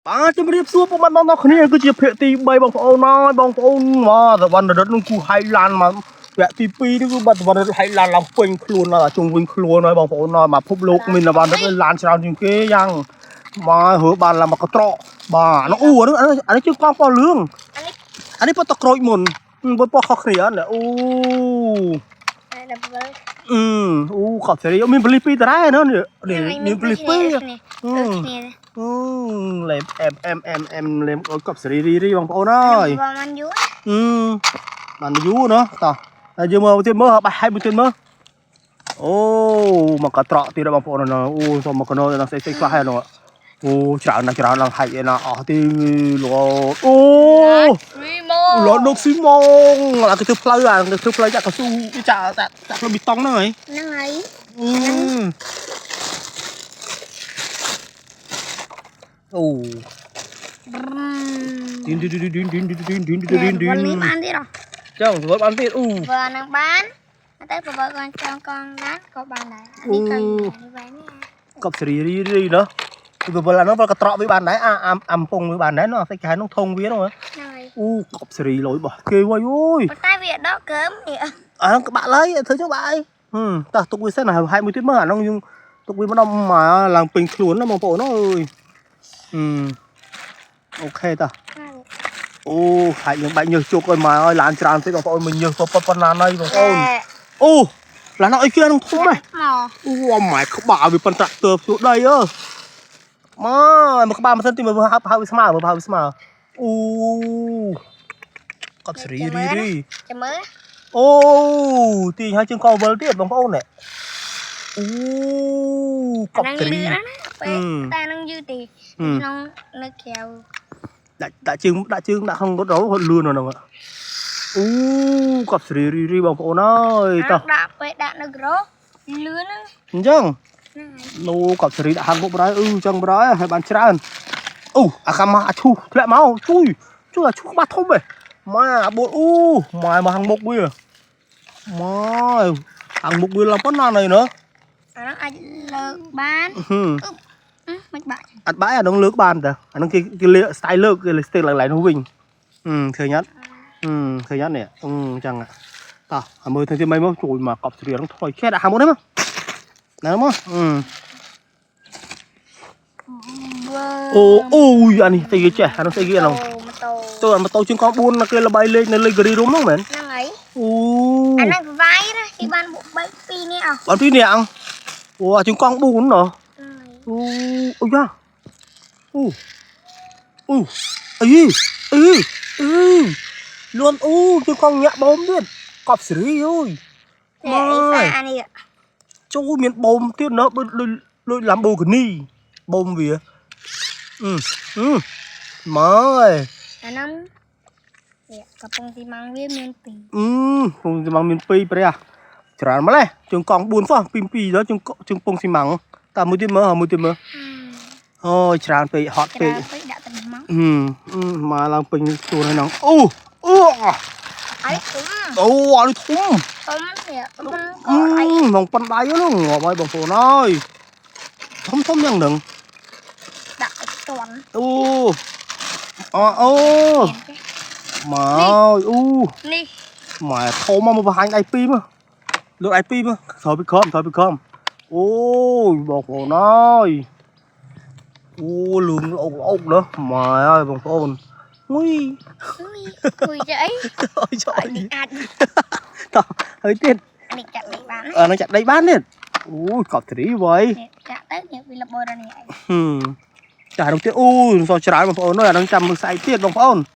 បាទជំរាបសួរពុកម៉ែបងប្អូនគ្នាគឺជាភាគទី3បងប្អូនហើយបងប្អូនមកសវណ្ណរិទ្ធនឹងគូហៃឡានមកវគ្គទី2នេះគឺបាត់សវណ្ណរិទ្ធហៃឡានឡើងពេញខ្លួនដល់ជុំវិញខ្លួនហើយបងប្អូនហើយមកភពលោកមានសវណ្ណរិទ្ធឡានច្រើនជាងគេយ៉ាងមកហើបានឡើងមកកត្រកបាទអានោះអូអានោះអានេះជើងកង់ពណ៌លឿង អានេះ អានេះពណ៌តក្រូចមុនពណ៌ខុសគ្នាណាអូ ដល់វិល អឺអូខប់សេរីមានប៉ូលីសពីរតារ៉ែណានេះមានប៉ូលីសពីរ គ្នាដូចគ្នា អឺលេមអែមអែមអែមអែមលេមកប់សេរីរីរីបងប្អូនអើយ បងมันយូរ អឺបានយូរណោះតោះហើយយើងមើលទៀតមើលបាច់ហែកមួយទៀតមើលអូមកកត្រកទៀតបងប្អូនណាអូសុំមកកណោដល់ស្អីស្អីខ្លះហើយនោះអូច្រើនណាស់ច្រើនឡើងហែកឯណាអស់ទីលោអូ វីម៉ូ លោដុកស៊ីម៉ងអាគេធ្វើផ្លូវអាគេធ្វើផ្លូវចាក់កស៊ូចាក់ចាក់ផ្លូវប៊ីតុងហ្នឹងហី ហ្នឹងហើយ អឺអូ ឌីនឌីនឌីនឌីនឌីនឌីនឌីនឌីនឌីនឌី វិលនេះ ន បានទៀតហ៎ ចឹងវិលបានទៀតអូ វិលហ្នឹងបានតែបើវិលកងចងកងបានក៏បានដែរអានេះក៏នេះបែរនេះ កប់សេរីរីរីណោះគឺវិលអានោះវិលកត្រកវាបានដែរអាអាំពងវាបានដែរណោះសាច់ខែនោះធុងវានោះ ហ្នឹងហើយ អូកប់សេរីលយបោះគេវ៉ៃអូយ ប៉ុន្តែវាដកកើមនេះ អានោះក្បាក់ឡើយធ្វើចឹងបាក់អីហឹមតោះទុកវាសិនហើយហែកមួយទៀតមើលអានោះយើងទុកវាម្ដុំមកឡើងពេញខ្លួនណាបងប្អូនអើយហឹមអូខេតោះអូហែកយើងបាច់ញើសជោគឲ្យមកឲ្យឡានច្រើនពេកបងប្អូនមិនញើសប៉ុណ្ណាណៃបងប្អូនអូឡានអីគេនឹងធំហ៎ មក អូម៉ែក្បាលវាប៉ុនត្រាក់ទ័រភ្ជួរដីអើមកមកក្បាលម៉ាស៊ីនទីមើលហៅហៅវាស្មើមើលហៅវាស្មើអូកប់សេរីរីរី ចាំមើល អូទាញឲ្យជើងកវិលទៀតបងប្អូននេះអូកប់សេរី លឿនណាពេលតែនឹងយឺតទេក្នុងនៅក្រៅ ដាក់ដាក់ជើងដាក់ជើងដាក់ក្នុងរត់រត់លឿនហ្នឹងអូកប់សេរីរីរីបងប្អូនអើយតោះ ដាក់ពេលដាក់នៅក្រោលឿនហ្នឹង អញ្ចឹង ហ្នឹងហើយ ណូកប់សេរីដាក់ហាងមុខបរយអឺចឹងបរយហើយបានច្រើនអូអាកាម៉ាអាឈូធ្លាក់មកជួយជួយអាឈូក្បាស់ធំហ៎ម៉ាអាបួលអូម៉ែមកហាងមុខវាម៉ែហាងមុខវាឡើងប៉ុណ្ណាណៃណោះ អាហ្នឹងអាចលើកបាន ហឹម មិនបាក់ អត់បាយអានោះលើកបានតើអានោះគេគេលើក style លើកគេលើក style ឡើងឡើងនោះវិញហឹមឃើញអត់ហឹមឃើញអត់នេះអឺចឹងតោះអាមើលទៅទៀតមិនមកជួយមកកប់សេរីហ្នឹងថយចេះដាក់ហាងមុខនេះមកណាមកអឺអូអូអានេះស្អីគេចេះអានោះស្អីគេអានោះ ម៉ូតូ ទៅអាម៉ូតូជាងកង់4គេល្បីលេខនៅលេខការីរុំហ្នឹងមែន ហ្នឹងហើយ អូ អាហ្នឹងប្រវាយណាគេបានបុក3 2នេះអស់ បានពីរនាក់អូអាជាងកង់4ណោះ ហ្នឹងហើយ អូអូយ៉ាអូអូអីអីអឺលួនអូជាងកង់ញាក់បូមទៀតកប់សេរីអើយ នេះអីសាអានេះ ចូលមានបូមទៀតណោះដូចដូចដូច Lamborghini បូមវាអឺអឺម៉យ អាហ្នឹងនេះកំពុងទីម៉ាំងវាមាន2 អឺពងស៊ីម៉ាំងមាន2ព្រះច្រើនម្លេះជើងកង់4សោះពី2ដល់ជើងជើងពងស៊ីម៉ាំងតាមមួយទៀតមើលមួយទៀតមើលអូយច្រើនពេកហត់ ច្ ពេក រើនពេកដាក់ទៅម៉ាំង អឺអឺមកឡើងពេញខ្លួនហើយហ្នឹងអូអូ អីធំ អូអានេះធំ ធំនេះធំ អឺ ក៏អី មកប៉ុនដៃហ្នឹងងាប់ហើយបងប្អូនអើយធំធំយ៉ាងហ្នឹង ដាក់ទៅតន់ អូអូអូមកអូ នេះ ម៉ែធំមកបង្ហាញដៃពីរមើលលើកដៃពីរមើលក្រោយពីក្រោមក្រោយពីក្រោមអូយបងប្អូនអើយអូលឿងល្អកល្អកណោះម៉ែអើយបងប្អូនងុយ គួយចអី អើយចុយ នេះអាច តោះហើយទៀត នេះចាក់នេះបាន អានឹងចាក់ដីបានទៀតអូយកប់ត្រីវ៉ៃ នេះចាក់ទៅនេះវាលបដល់នេះអី ហឹមចាស់នោះទៀតអូយសោះច្រើនបងប្អូនអើយអានឹងចាំមើលស្អែកទៀតបងប្អូន